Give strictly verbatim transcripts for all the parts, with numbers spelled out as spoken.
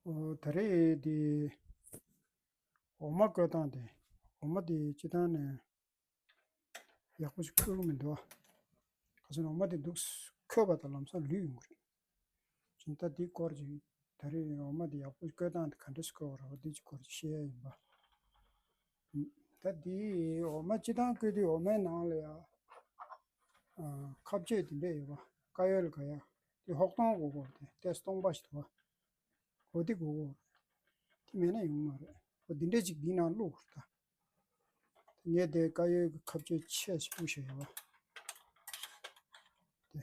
ཨོ། ད་རེས་དེ་འོ་མ་བསྐོལ་སྟངས་དེ། འོ་མ་དེ་སྤྱིར་བཏང་ནས་ཡག་པོ་ཞིག་བསྐོལ་གི་མི་འདུག་བ། ག་ཟེར་ན་འོ་མ་དེ་འདུག་སེ་འཁོལ་བ་དང་ལམ་སང་ལུད་ཡོང་གི་རེད། ཅིང་ད་དེའི་སྐོར་ཅིག་ད་རེས་འོ་མ་དེ་ཡག་པོ་བསྐོལ་སྟངས་དེ་ག་འདྲ་ཞིག་བསྐོལ་བ་རེད་པ། དེ་ཅིག་སྐོར་ཅིག་བཤད་ཡ་ཡིན་པ། ད་དེ་འོ་མ་སྤྱིར་བཏང་བསྐོལ་དུས་འོ་མའི་ནང་ལ་ཡ། ཨ། ཁ་གཅོད་དེ་འདྲ་ཡོད་པ། དཀར་ཡོལ་ག་ཡ། དེ་ཧོག་སྟོང་དགོས་གོ། དེ་ཏོག་ཙམ་སྟོང་པ་ཞིག་འདུག་པ། འོ་དེ་དགོས་གོ། དེ་མེད་ན་ཡོང་མ་རེད། འོ་དེ་འདྲ་ཅིག་འདི་ནང་བླུགས་དགོས་རེད་ད། ངས་དེ་དཀར་ཡོལ་གྱི་ཁ་གཅོད་ཆེ་ཞིག་བླུགས་བཞག་ཡོད་པ། དེ།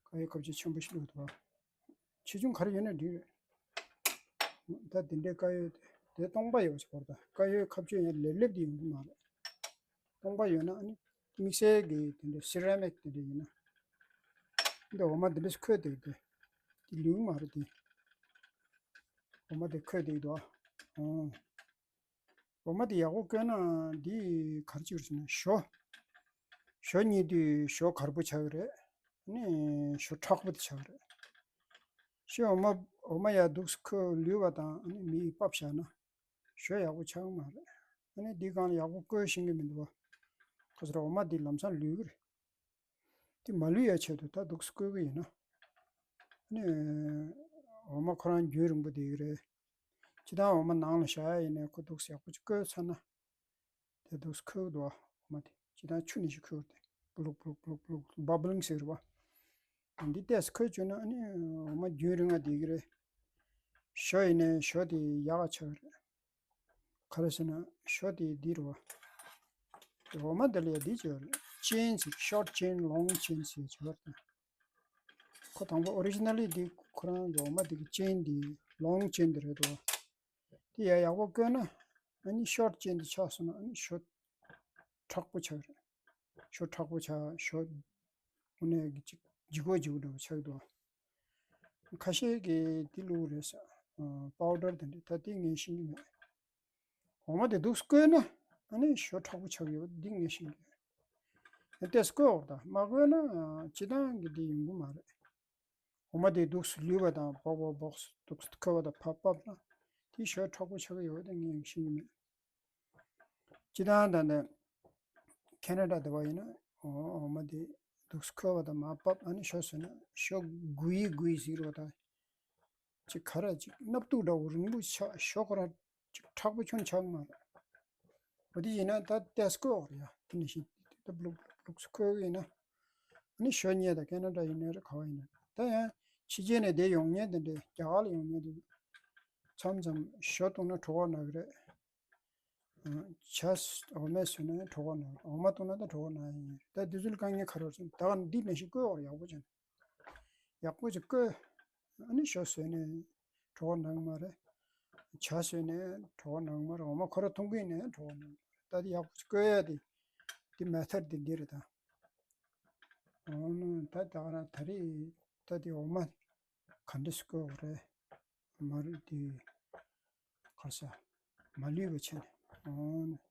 དཀར་ཡོལ་ཁ་གཅོད་ཆེན་པོ་ཞིག་བླུགས་འདུག་པ། ཆེ་ཆུང་ག་རེ་ཡོད་ན་འགྲིག་རེད། ད་དེ་འདྲའི་དཀར་ཡོལ་དེ་སྟོང་པ་ཡོད་པ་ཞིག་དགོས་རེད་ད། དཀར་ཡོལ་ཁ་གཅོད་ཡང་ལེབ་ལེབ་དེ་ཡོང་གི་མ་རེད། སྟོང་པ་ཡོད་ན་ཨ་ནི་དམིགས་བསལ་གྱི་དེ་འདྲ་སི་ར་མིག་དེ་འདྲ་ཡིན་ན། འདི་འོ་མ་དེ་འདྲ་ཞིག་འཁོལ་བསྡད་དེ། དེ་ལུད་མ་རེད་དེ། འོ་མ་དེ་འཁོལ་བསྡད་འདུག་པ། ཨོ། འོ་མ་དེ་ཡག་པོ་བསྐོལ་ན་འདི་ག་རེ་བྱེད་ཀྱི་རེད་ཟེར་ན་ཞོ། ཞོ་མཉེ་དུས་ཞོ་གར་པོ་ཆགས་ཀྱི་རེད། ཨ་ནི་ཞོ་མཁྲེགས་པོ་དེ་ཆགས་ཀྱི་རེད། ཞོ་འོ་མ་འོ་མ་ཡར་འདུག་སེ་འཁོལ་ལུད་པ་དང་ཨ་ནི་མེ་ཡིས་ཕབ་བཞག་ན་ཞོ་ཡག་པོ་ཆགས་ཀྱི་མ་རེད། ཨ་ནི་འདི་སྒང་ལ་ཡག་པོ་བསྐོལ་ཤེས་ཀྱི་མི་འདུག་པ། ག་ཟེར། འོ་མ་འདི་ལམ་སང་ལུད་ཀྱི་རེད། དེ་མ་ལུད་ཡ་ཆེད་དུ་ད་འདུག་སེ་བསྐོལ་གྱི་ཡིན་ན། ཨ་ནི་འོ་མ་ཁོ་རང་རྒྱུན་རིང་པོ་བསྡད་ཀྱི་རེད། སྤྱིར་བཏང་འོ་མ་ནང་ལ་བཞག་ཡ་ཡིན་ནའི་ཁོ་འདུག་སེ་ཡག་པོ་ཅིག་བསྐོལ་ཚར་ན། དེ་འདུག་སེ་འཁོལ་གྱི་འདུག་པ། འོ་མ་དེ་སྤྱིར་བཏང་ཆུ་ནང་བཞིན་འཁོལ་གྱི་རེད། བུ་ལུག་བུ་ལུག་བུ་ལུག་བུ་ལུག་བྷ་བྷ་ལིང་ཟེར་གྱི་རེད་པ། འདི་ཏོག་ཙམ་འཁོལ་བཅུག་ན་ཨ་ནི་འོ་མ་རྒྱུན་རིང་བ་བསྡད་ཀྱི་རེད། ཞོ་ཡིན་ནའི་ཞོ་དེ་ཡག་ག་ཆགས་ཀྱི་རེད། ག་རེ་ཟེར་ན་ཞོ་དེ་འདི་རེད་པ། འོ་མ་འདི་ལ་ཡ་འདི་བྱས་པ་རེད། ཅེན་ཟེར། ཤོར་ཅེན་ལོང་ཅེན་ཟེར་བྱས་པ་རེད། ཁོ་དང་པོ་ཨོ་རི་ཇི་ནལ་ལི་འདི་ཁོ་རང་གི་འོ་མ་འདི་གི་ཅེན་འདི་ལོང་ཅེན་འདི་རེད་དོ། དེ་ཡ་ཡག་པོ་བསྐོལ་ན་ཨ་ནི་ཤོར་ཅེན་འདི་ཆགས་སོང་ན་ཨ་ནི་ཞོ་མཁྲེགས་པོ་ཆགས་རེད། ཞོ་མཁྲེགས་པོ་ཆགས། ཞོ་དངོས་གནས་ཀྱི་ཅིག་ལྗིད་ཁོག་ལྗིད་ཁོག་འདྲ་པོ་ཆགས་འདུག་ཁ་ཤས་ཀྱིས་འདི་བླུགས་རེད་ཟེར། ཨ། པའུ་ཌར་དེ་འདྲ། ད་དེ་ངས་ཤེས་ཀྱི་མེད། འོ་མ་དེ་འདུག་སེ་བསྐོལ་ན་ཨ་ནི་ཞོ་མཁྲེགས་པོ་ཆགས་ཡོད་པ་འདི་ངས་ཤེས་ཀྱི་ཡོད། ཏོག་ཙམ་བསྐོལ་འོ་ད། མ་བསྐོལ་ན་སྤྱིར་བཏང་གི་འདི་ཡོང་གི་མ་རེད། འོ་མ་དེ་འདུག་སེ་ལུད་པ་དང་བོག་བོག་བོག་འདུག་སེ་འཁོལ་བ་དང་ཕབ་ཕབ་ན་དེ་ཞོ་མཁྲེགས་པོ་ཆགས་ཀྱི་ཡོད་པ་དེ་ངས་ཤེས་ཀྱི་མེད། སྤྱིར་བཏང་ད་ནི་ཁེ་ན་ཌ་དེ་པར་ཡིན་ན་འོ་འོ་མ་དེ་འདུག་སེ་འཁོལ་བ་དང་མར་ཕབ། ཨ་ནི་ཞོ་བཟོས་ན་ཞོ་གུ་ཡི་གུ་ཡི་ཟེར་བ་དང་། ཅིག་ག་རེ་ཅིག་སྣབས་ཏོག་འདྲ་པོ་རིང་པོ་ཆགས། ཞོ་ཁོ་རང་ཅིག་མཁྲེགས་པོ་ཁྱོན་ཆགས་མ་རེད། འོ་དེ་ཡིན་ན་ད་ཏོག་ཙམ་བསྐོལ་འོ་རེད་ཡ། དེ་ནང་བཞིན་ཏོག་ཙམ་བླུགས་བླུགས་སེ་འཁོལ་གྱི་ཡིན་ན། ཨ་ནི་ཞོ་མཉེ་ད་ཁེ་ན་ཌ་ཡིན་ན་རེད། ག་པར་ཡིན་ན་རེད། ད་ཡང་ཕྱི་རྒྱལ་ནས་དེ་ཡོང་མཁན་དེ་འདྲས། རྒྱ་གར་ལ་ཡོང་མཁན་དེ་མཚམས་མཚམས་ཞོ་བཏུང་ན་གྲོད་ཁོག་ན་གི་རེད། ཨ། ཇ་འོ་མས་བཟོས་ན་གྲོད་ཁོག་ན་གི་རེད། འོ་མ་བཏུང་ན་ད་གྲོད་ཁོག་ན་ཡ་ཡིན། ད་དེ་ཚོ་ལ་དཀའ་ངལ་ག་རེ་ཡོད་ཟེར་ན། ད་འདི་ནང་བཞིན་བསྐོལ་འོ་རེད། ཡག་པོ་བྱས་ནས། ཡག་པོ་ཅིག་བསྐོལ། ཨ་ནི་ཞོ་བཟོས་ནས་གྲོད་ཁོག་ན་གི་མ་རེད། ཇ་བཟོས་ནས་གྲོད་ཁོག་ན་གི་མ་རེད། འོ་མ་ཁོ་རང་འཐུང་གི་ཡིན་ནའི་གྲོད་ཁོག་ན་གི་མ་རེད། ད་དེ་ཡག་པོ་ཅིག་བསྐོལ་ཡ་དེ། དེ་མེ་ཐོཌ་དེ་འདི་རེད་ད། འོ་ན་ད་ད་ག་རང་ད་རེས་ད་དེ་འོ་མ་ག་འདྲ་ཞིག་བསྐོལ་དགོས་རེད། མ་རེད་དེ། ག་རེ་ཟེར། མ་ལུས་པ་བྱས་ནས། འོ་ན་